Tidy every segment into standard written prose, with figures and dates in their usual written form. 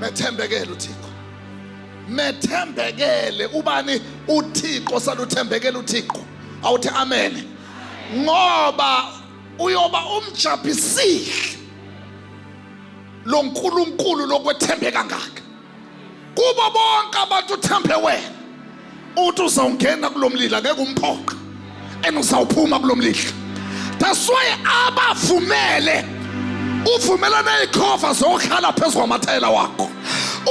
Methembekele uThixo. Methembekele ubani? UThixo. Saluthembekele uThixo. Awuthi amen. Ngoba uyoba umjabhisile lo nkulunkulu lokwethembeka ngaka kubo bonke abantu uthembe wena uthi uzawungena kulo mlilo angeke umphoqe and uzawuphuma kulo mlilo. That's why abavumele uvumela neyikhova zokhala phezu kwamathayela wakho,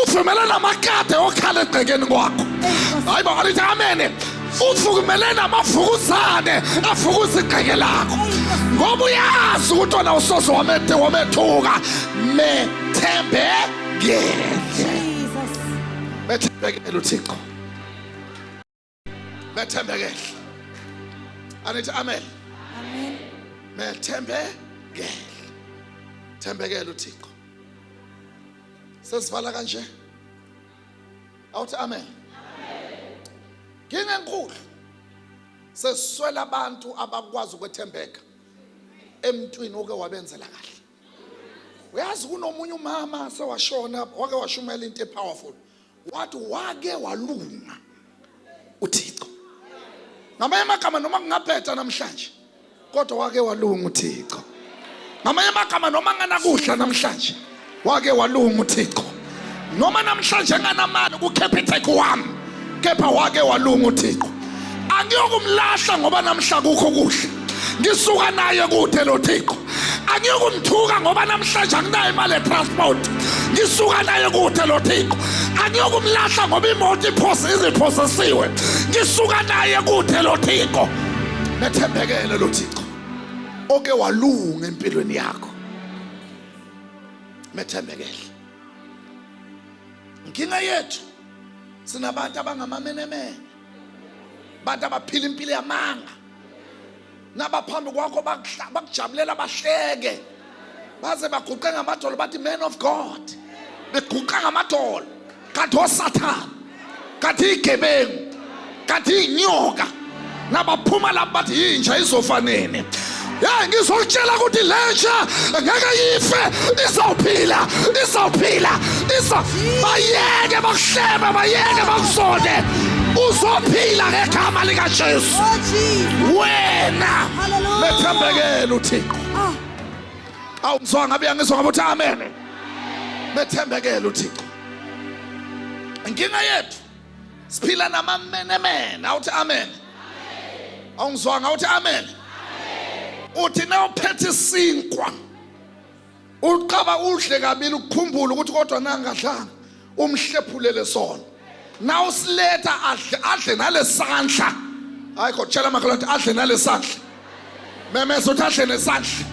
uvumele namakade okhala egcekeni kwakho. Hayi bo, alithi amene. Uvumele namavukuzane avukuza igceke lakho, ngoba uyazi ukuthi wena usoze wamete wamethuka. Methembekele, methembekele uThixo, methembekele. Anithi amen. Amen. Methembekele, thembekele uThixo. Sesivala kanje. Awuthi amen. Ngingenkulu seswela abantu abakwazi ukwethembeka emntwini oke wabenzela kahle. Uyazi kunomunye umama sewashona wake washumela into epowerful, wathi wake walunga uThixo. Ngamanye amagama noma kungabheda namhlanje, kodwa wake walunga uThixo. Ngamanye amagama noma nganakudla namhlanje, wake walunga uThixo. Noma namhlanje nganamali kuCapitec wami, kepha wake walunga uThixo. Angiyokumlahla ngoba namhla kukho kuhle, ngisuka naye kude lo Thixo. Angiyokumthuka ngoba namhlanje anginayo imali etransport, ngisuka naye kude lo Thixo. Angiyokumlahla ngoba imoto iphose iziphosesiwe, ngisuka naye kude lo Thixo. Methembekele lo Thixo oke walunga empilweni yakho, methembekele. Inkinga yethu sinabantu abangamamenemene, abantu abaphila impilo yamanga, nabaphambi kwakho bakujabulela, bahleke baze baguqe ngamadolo bathi man of God, beguqa ngamadolo kanti osathane, kanti igebengu, kanti inyoka. Nabaphuma lapho bathi yinja izofa nini? Hey, ngizokutshela ukuthi lenja ngeke ife, izawuphila, izawuphila, iza bayeke bakuhlebe, bayeke bakuzonde, uzophila ngegama likaJesu. Oh Jesus. Wena Hallelujah. methembekele uThixo. Ah. Awungizwa ngabe uyangizwa ngabe uthi amen. Methembekele uThixo. Inkinga yethu siphila namamenemene. Awuthi amen. Awungizwanga? Awuthi amen. Uthi nawuphethe isinkwa uqaba udle kabili, ukukhumbula ukuthi kodwa nangadlanga umhlephulele sona. Nawusiletha adle, adle nalesandla. Hayi kodwa tshela makhelwane adle nalesandla, memeza uthi adle nesandla.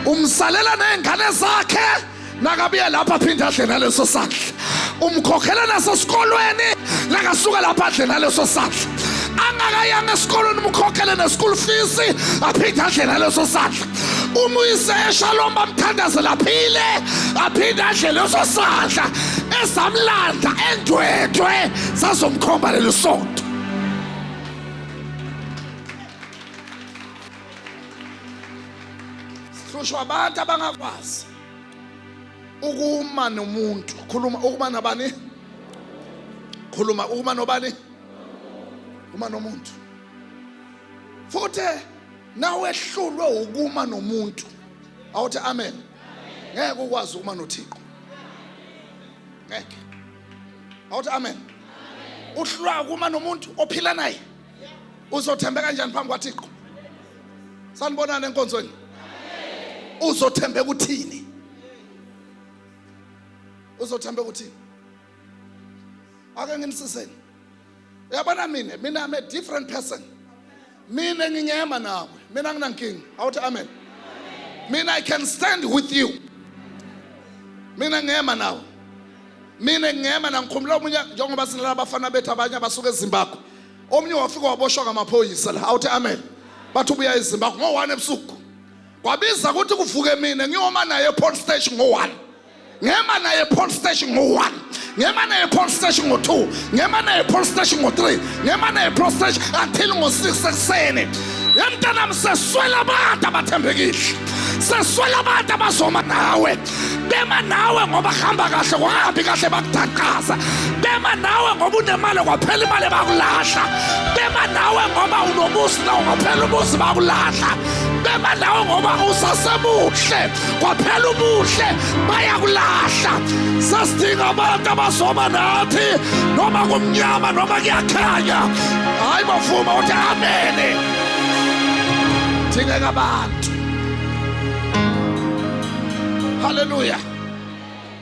Umsalela ney'ngane zakhe, nakabuya lapha aphinde adle naleso sandla. Umkhokhela nasesikolweni, nakasuka lapha adle naleso sandla. Angakayanga esikolweni umkhokhele ne-school fees, aphinde adle naleso sandla. Umuyise eshalom, bamthandazela aphile, aphinde adle leso sandla. Esamlanda endwedwe sazomkhomba leli sonto. Sihlushwa abantu abangakwazi ukuma nomuntu. Khuluma ukuma nabani? Khuluma ukuma nobani? Uma nomuntu. Futhi nawehlulwe ukuma nomuntu, awuthi amen, ngeke ukwazi ukuma noThixo, ngeke. Awuthi amen. Uhlulwa ukuma nomuntu ophila naye, uzothembeka kanjani phambi kwaThixo? Sanibonani enkonzweni. Uzothembeka uthini? Uzothembeka uthini? Ake nginisizeni. Uyabona mina I'm a different person. Mina ngingema nawe, mina nginankinga. Awuthi amen. Mina I can stand with you. Mina ngema nawe, mina ngema na. Ngikhumula omunye njengoba sinalaba abafana bethu abanye abasuka eZimbabwe. Omunye wafika waboshwa ngamaphoyisa la. Awuthi amen. Bathi ubuya eZimbabwe ngo-1 ebusuku, kwabiza ukuthi kuvuke mina ngiyoma naye epolice station ngo-1. Ngema naye epolice station ngo-1, ngema naye epolice station ngo-2, ngema naye epolice station ngo-3, ngema naye epolice station until ngo-6 ekuseni. Yemntanami, seswela abantu abathembekile. Seswela abantu abazoma nawe, bema nawe ngoba hamba kahle, kwahambi kahle bakudaqaza. Bema nawe ngoba unemali, kwaphela imali bakulahla. Bema nawe ngoba unomuzi nawo, kwaphela umuzi bakulahla. Bema nawe ngoba usasemuhle, kwaphela ubuhle bayakulahla. Sesidinga abantu abazoma nathi noma kumnyama noma kuyakhanya. Hayi bavuma uthi ameni. Dingeka abantu, haleluya,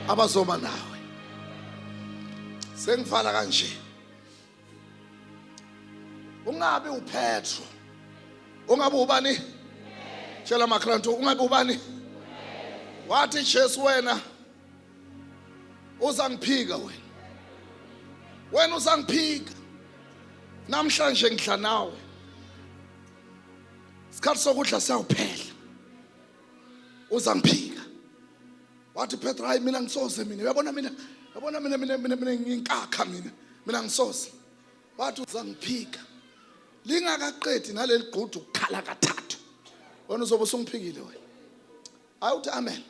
abazoma nawe. Sengivala kanje, ungabi uPetro, ungabi ubani? Tshela makranto, ungabi ubani? Wathi Jesu, wena uzangiphika, wena uzangiphika namhlanje, ngidla nawe, isikhathi sokudla siyawuphela, uzangiphika. Wathi Petro, hayi mina ngisoze, mina uyabona, mina uyabona, mina nginkakha, mina ngisoze. Wathi uzangiphika lingakaqedi naleli gqudu ukukhala kathathu, wena uzobe usungiphikile wena. Hayi uthi amen,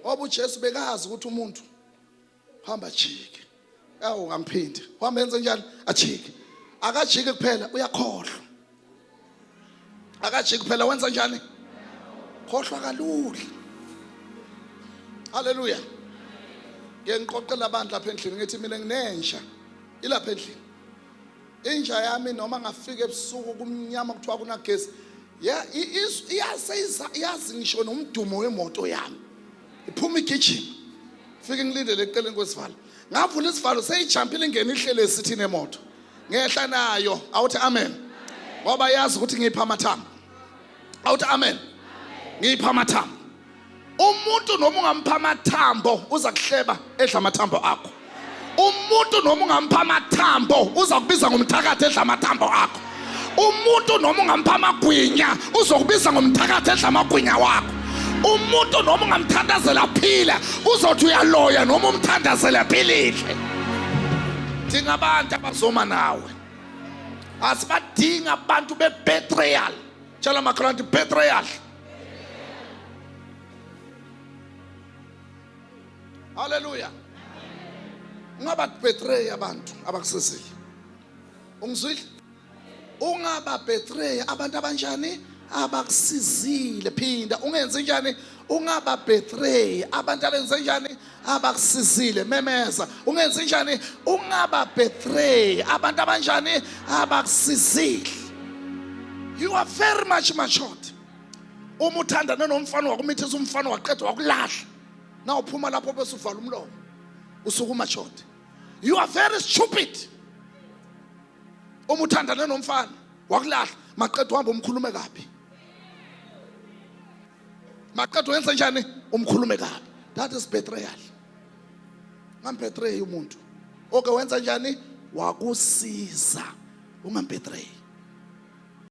ngoba uJesu bekazi ukuthi umuntu hamba jike, awu ngamphindi, uhamba enze njani, ajike. Akajiki kuphela, uyakhohlwa. Akajiki kuphela, wenza njani? Khohlwa kalula. Haleluya. Ngeke ngiqoqela abantu lapha endlini, ngithi mina nginenja ilapha endlini. Inja yami noma ngafika ebusuku kumnyama kuthiwa kunagesi, ya iyazi ngisho nomdumo wemoto yami, iphuma igijima, fike ngilindele eceleni kwesivalo, ngavula isivalo, seyijampile, ingena ihlele esithini emoto, ngehla nayo. Awuthi amen, ngoba yazi ukuthi ngipha amathambo. Awuthi amen, ngipha amathambo. Umuntu noma ungampha amathambo uza kuhleba edla amathambo akho. Umuntu noma ungampha amathambo uza kubiza ngomthakathi edla amathambo akho. Umuntu noma ungampha amagwinya uzokubiza ngomthakathi edla amagwinya wakho. Umuntu noma ungamthandazela aphila uzothi uyaloya, noma umthandazela aphilile. Dinga abantu abazoma nawe. Asibadinga abantu be-betrayal. Tshela makholwane, betrayal. Haleluya. Ungababetray abantu abakusizile. Ungizwile? Ungababetray abantu abanjani? Abakusizile. Phinda, ungenzi njani? Ungababetray abantu abenze njani? Abakusizile. Memeza, ungenzi njani? Ungababetray abantu abanjani? Abakusizile. You are very much matured uma uthandana nomfana, wakumithisa umfana, waqeda wakulahla, na uphuma lapho bese uvala umlomo, usuke umatured. You are very stupid uma uthandana nomfana, wakulahla, maqeda uhamba umkhulume kabi, maqeda wenze njani? Umkhulume kabi. That is betrayal. Ngambetray umuntu oke wenza njani? Wakusiza. Ungambetray.